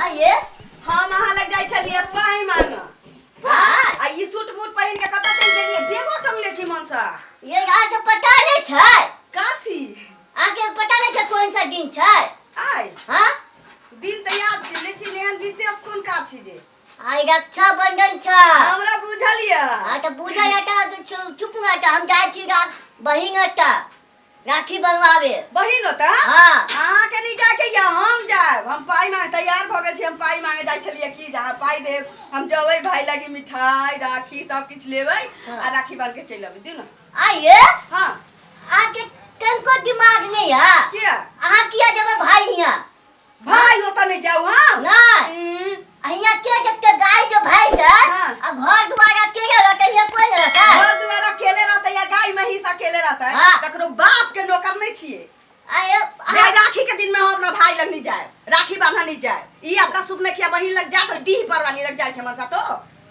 आइए। हम अहाँ लग जाइ छलियै पाइ मांगऽ। पाइ? आ ई सूट बूट पहिन के कतऽ चलि गेलियै? बेगो टंगले छी मनसा। ये अहाँके पता नहि छै? कथी? अहाँके पता नहि छै कोन सा दिन छै? आइ? हाँ? दिन तऽ याद छै, लेकिन एहन विशेष कोन काज छै जे? आइ रक्षाबंधन छै। हमरा बुझल यऽ। हाँ तऽ बुझल यऽ तऽ चुप रह तऽ हम जाइ छी बहिन ओतऽ राखी बनवावे। बहिन ओतऽ? हाँ। अहाँ के नहीं जाके या हम जायब। हम पाई मांगे तैयार भ गेल छी। हम पाई मांगे जाइ छलियै कि जे अहाँ पाई देब, हम जबै भाई लगी मिठाई राखी सब किछु लेबै। हाँ। आ राखी बांध के चलि अबै। दियौ ना। आइए। हाँ। अहाँ के कनको दिमाग नहीं है? किया? अहाँ किया जेबै भाई हियाँ? भाई ओतऽ नहीं जाऊ। हाँ नहीं। हियाँ के देखते गाय जो भैंस है। हाँ। आ घर दुआर अकेले रहते, हियाँ कोई नहीं रहता है। घर दुआर अकेले रहते या गाय महींस अकेले रहता है। हाँ। तकरो बाप के नौकर नहीं छिए। आये, जे राखी के दिन में हम अपना भाई लग नहीं जाए, राखी बांधा नहीं जाए, ई अपना सुख में किया बहिन लग जाए तो डीह पर वाली लग जाए छे मनसा तो।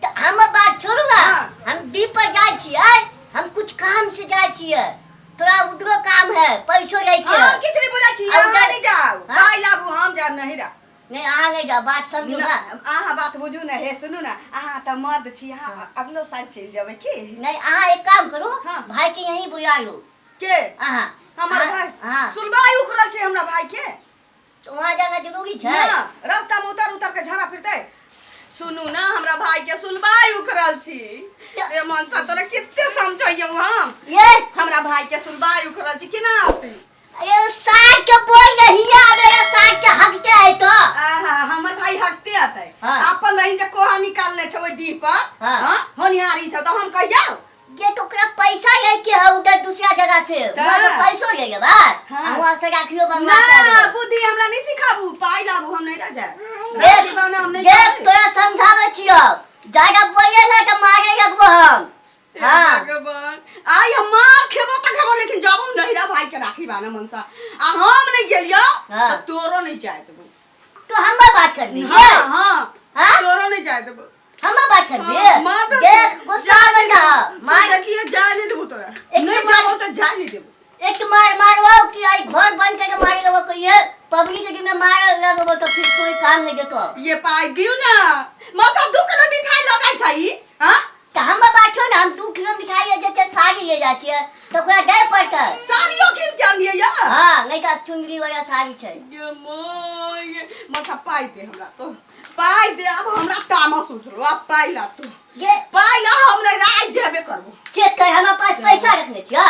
तो हम बात छोड़ू ना। हाँ। हम डीह पर जाए छिए, हम कुछ काम से जाए छिए, थोड़ा उधरो काम है, पैसो लेके। हम किछ नहीं बोलै छी, आ अहाँ उधर नहीं जाओ। हाँ? भाई लाबू, हम जाब नहीं रा। नहीं, अहाँ नहीं जाओ, बात समझू ना। अहाँ बात बुझू ना। हे सुनू ना, अहाँ तऽ मर्द छी, अहाँ अगलो साल चलि जेबै की? नहीं, अहाँ एक काम करू। हाँ। भाई के यहीं बुला लू। के? अहाँ। हमर अहाँ- भाई? हाँ। सुलबाई उखड़ल छै हमरा भाई के। तो वहाँ जाना जरूरी छै? ना, रास्ता में उतर उतर के झाड़ा फिरते। सुनू ना, हमरा भाई के सुलबाई उखड़ल छी। ए मनसा, तोरा कते समझैयौ हम। ये हमरा भाई के सुलबाई उखड़ल छी, केना औतै? ये साग के बोल नहीं आवे, ये साग के हकते है तो। आहा, हमर भाई हकते आते। हाँ। अपन बहिन जे कोहा निकालने छौ ओहि डीह पर। हाँ। हाँ, होनिहारी छौ तऽ हम कहियौ? ये तो ओकरा पैसा ले के है उधर दूसरा जगह से। तऽ? वहाँ से पैसो ले लेबै। हाँ। आ वहाँ से राखियो बनवा ना के आबे। बुद्धि हमरा नहीं सिखाबू, पाई लाबू, हम नहीं रह जाए। देख, राखी बान्ह हम नहीं देख जाबै। तोरा समझाबै छियौ, ज्यादा बोलिए ना तऽ मारे लगबो हम। हे हाँ। भगवान, आइ हम मार खेबो तऽ खेबो, लेकिन जाबो नहिरा भाई के राखी बान्ह मनसा। आ हम नहीं गेलियौ हाँ। तऽ तोरो नहीं जाय देबो। तो हमर बात करबी? हाँ, हाँ। हाँ? तोरो नहीं जाय देबो। हमर बात करबी? हाँ, मार दे। देख गुस्सा जा आबै नहीं ना। देबो। मार देखिए, जाय नहीं देबो तोरा। एक नहीं तो मार- जाबो तऽ जाय नहीं देबो। एक मार मारवाओ कि आई घर बंद करके मारे लगो, कहिए पब्लिक के में मारे लगो तो फिर कोई काम नहीं देतो। ये पाई दियो ना, माथा 2 किलो मिठाई लगा छै। हां। तऽ हमर बात छोड़ ना, हम 2 किलो मिठाई जे छै साड़ी ले जाइ छियै तऽ ओकरा दै पड़तै। साड़ियो कीन के आनिए या? हाँ, नहीं तऽ चुनरी वाला साड़ी छै। ये मोय, माथा पाई दे हमरा तो, पाई दे। अब हमरा तामस उठलो, अब पाई ला तू। ये पाई ला, हम नहीं राज जेबे करबो। चेक कर, हमरा पास पैसा रखने छियै।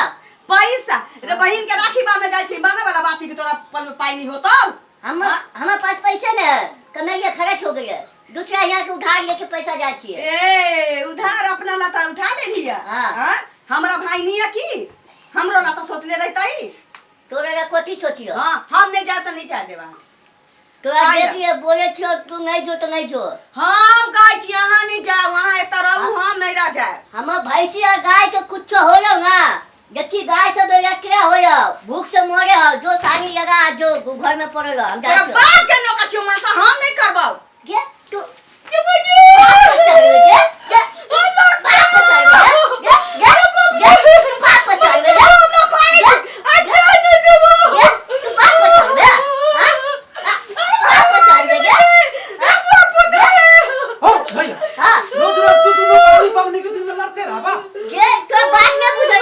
पैसा रे बहिन के राखी बांधे जाइ छी, बांधे वाला बात छै कि तोरा पल में पाई नहीं होतो। हम हमरा पास पैसे ने है, कमैया खर्च हो गई है, दूसरा यहाँ के उधार लेके पैसा जाए छियै। ए उधार अपना ला त उठा ले लिया। हाँ। हाँ? हमरा भाई नहीं है की हमरो ला त सोचले रहतई। तोरा ला कथी सोचियो? हाँ, हम नहीं जाए त नहीं जाए देबा। तोरा पाइ देख लियो, बोले छियो तू नहीं जो तो नहीं जो। हम कहै छी अहाँ नहीं जाओ, अहाँ एतऽ रहू, हम नहीं रह जाए। हमर भैंसी और गाय के कुछो हो जाओ ना, देखी गाय सब लकड़ा हो जाओ, भूख से मरे हो, जो सानी लगा जो घर में पड़ल हो, हम तोरा जाइ छियो। बाप के नौकर छियो मासा, हम नहीं करबौ। गे तू गे बगे। बाप पर चढ़ गे, गे बाप पर चढ़ गे, गे गे गे तू बाप पर चढ़ गे, हमरा मारे गे, अच्छा नहीं देबो। गे तू बाप पर चढ़ गे, हां बाप पर चढ़ गे, गे हो भैया। हां। रोज रोज तू दुनू पानी पवनी के दिन में लड़ते रह बा। गे तो बात नहीं बुझल,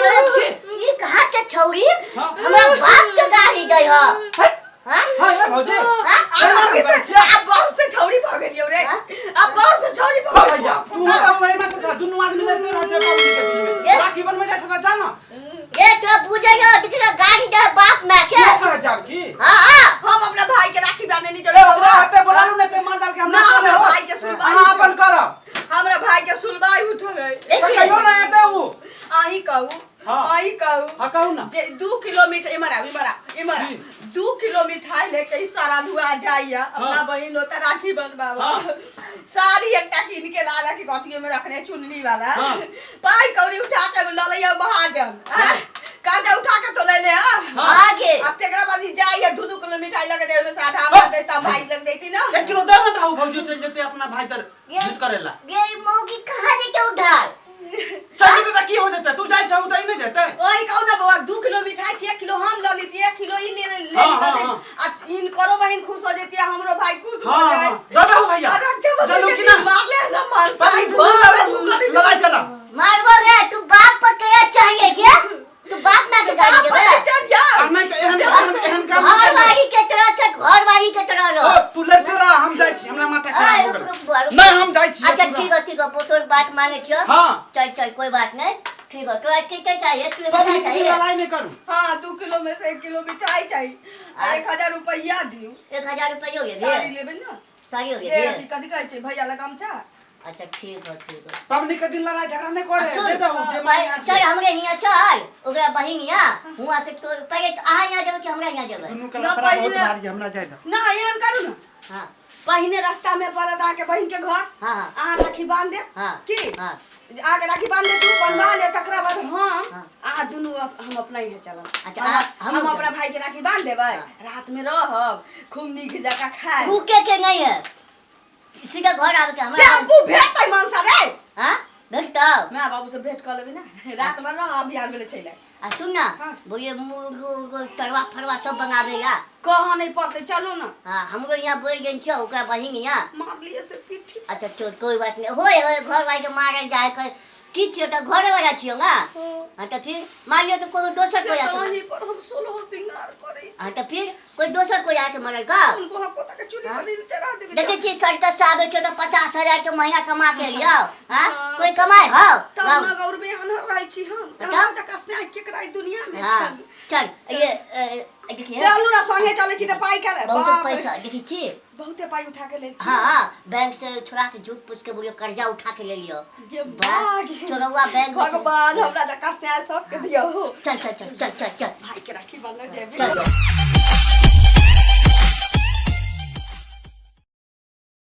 ई कहाँ के छौरी? हाँ। हमरा बाप के गाली दै ह। है। हां। हां ये भौजी। हां। अब बहुत से अब बहुत से छौरी भ गेलियौ रे। हाँ? अब बहुत से छौरी भ हो गेलियौ। भैया, तू होता वही में तो दुनू आदमी लड़ते रह छै पवनी के दिन में। ये? राखी बनमे जाइ छै त जा ना। ये तो बुझल हो दिखला गाली दे बाप मां के। क्यों कह जाब की? हां हां। हम अपना भाई के राखी बांधे नहीं ए चलो। ओकरा हाथे बोला लू ने ते माल डाल के हमरा ना, सुने हमरा हो। भाई के सुनवाई अहाँ अपन करब। हमरा भाई के सुलबाई उठल है। त देखिए। कहियो ना एते उ। अहीं कहू। हाँ। अहीं कहू। हाँ, कहू ना। जे 2 किलो मिठाई इमर आउ, इमर आउ, इमर आउ। जी। 2 किलो मिठाई लेके ई सारा धुआ जाइया अपना हाँ। बहिन ओतऽ राखी बनबाबा। हाँ। साड़ी एकटा कीन के लाला की कथियो में रखने चुनरी वाला। हाँ। पाई कौड़ी उठा के ल लैया महाजन। हाँ। कर्जा उठा के तो ले ले। हाँ। हाँ। आगे। अब तेकरा बाद ई जाइया 2-2 किलो मिठाई लगे दे, ओहिमे से आधा हमरा देता भाई लग देती ना। 1 किलो दे ना दाऊ, भौजी चल जेते अपना भाई तर ये भेंट करेला। ये मौगी कहाँ जेते उधार? चल जेते त की हो जेते? तू जाइ छहु त ई नै जेते? ओही कहू ना बौआ, 2 किलो मिठाई छै, 1 किलो हम ल लीती, 1 किलो ई ले ले हाँ, लीती। हाँ, हाँ। आ इनकरो बहिन खुश हो जेती, हमरो भाई खुश हो हाँ, जाए। हाँ। दे तू लड़ते रह, हम जाइ छी, हमरा माथा खराब आय, हो रुक गेल। रुक बुआ, रुक। नहीं, हम जाइ छी। अच्छा ठीक है, ठीक है, तोर बात माने छियो। हाँ। चल चल, कोई बात नहीं, ठीक है। तोरा की की चाहिए? एक किलो पबनी मिठाई के दिन चाहिए? लड़ाई नहीं करू। हाँ, 2 किलो में से 1 किलो मिठाई चाहिए आ 1000 रुपया दियो। 1000 रुपया हो गया? साड़ी लेबै ना। साड़ी हो ए गया। अथी कथी कहै छै भैया लग गमछा। अच्छा ठीक है, ठीक है। पबनी के दिन लड़ाई झगड़ा नहीं करे। सुन, दे दहु जे भाई, मांगे। चल हमरे हियाँ चल, ओकरा बहिन हियाँ हुआँ से तो पहले तो अहाँ हियाँ जेबै कि हमरा हियाँ जेबै? दुनू के ना लफड़ा बहुत पहिने- भारी है, हमरा जाय दो। ना एहन करू ना। हाँ। पहिने रास्ता में पड़त अहाँके बहिन के घर। हाँ, हाँ। अहाँ राखी बांध देब। हाँ। की हाँ। अहाँके राखी बांध दे, तू बंधवा ले, तकरा बाद हम हाँ। अहाँ दुनू हम अपना यहाँ चलब। अच्छा, हम हमहूँ अपना चलब। भाई के राखी बांध देबै। हाँ। रात में रहब, खूब नीक जकाँ खायब। रुके के नहीं है, सीधा घर आबे के हमरा। टेम्पू भेटतै मनसा रे। हाँ, भेटतौ। माय बाबू से भेंट कऽ लेबै ना, रात भर रहब, बिहान भेले चलि आयब। आ सुन ना। हाँ। बोलिए, मुर्गो उर्गो तरवा फरवा सब बनाबेगा। कहाँ नहीं पड़तै, चलू ना। हाँ, हमरो यहाँ बोल गेल छौ ओकरा बहिन यहाँ। मारलिए से पीठी। अच्छा चल, कोई बात नहीं, होय होय, घर वाला के मारल जाए कर की छियो तऽ घरे वाला छियो ना। हाँ, तऽ फिर मारियो तऽ कोनो दोसर से कोई आके ताही पर हम सोलह श्रृंगार करै छी। हाँ, तऽ फिर कोई दोसर कोई आके मरल का। उनको हम पोता के चूड़ी हाँ? पर रील चढ़ा देबै। देखै छी, सर्कस से आबै छौ तऽ 50,000 के महीना कमा के लियौ। हाँ। हाँ। कोई कमाए हौ? तब गाँव- न गौर में अनहर रहै छी हम। तब? हमरा जकाँ सैं केकरा ई दुनिया में हाँ छल। चल ये देखिए। चलू ना, संगे चलै छी तऽ पाइ के बहुत बाप रे, पैसा देखै छी। बहुते पाइ उठा के लेल छी। हाँ, बैंक से छोड़ा के, झूठ पूछ के बोलियो, कर्जा उठा के ले लियो। ये वाह, भाग्य। चोरौआ बैंक में। भगवान हमरा जकाँ सैं सबके दियौ। चल चल चल चल चल चल। भाई के राखी बांधल जेबी। चल।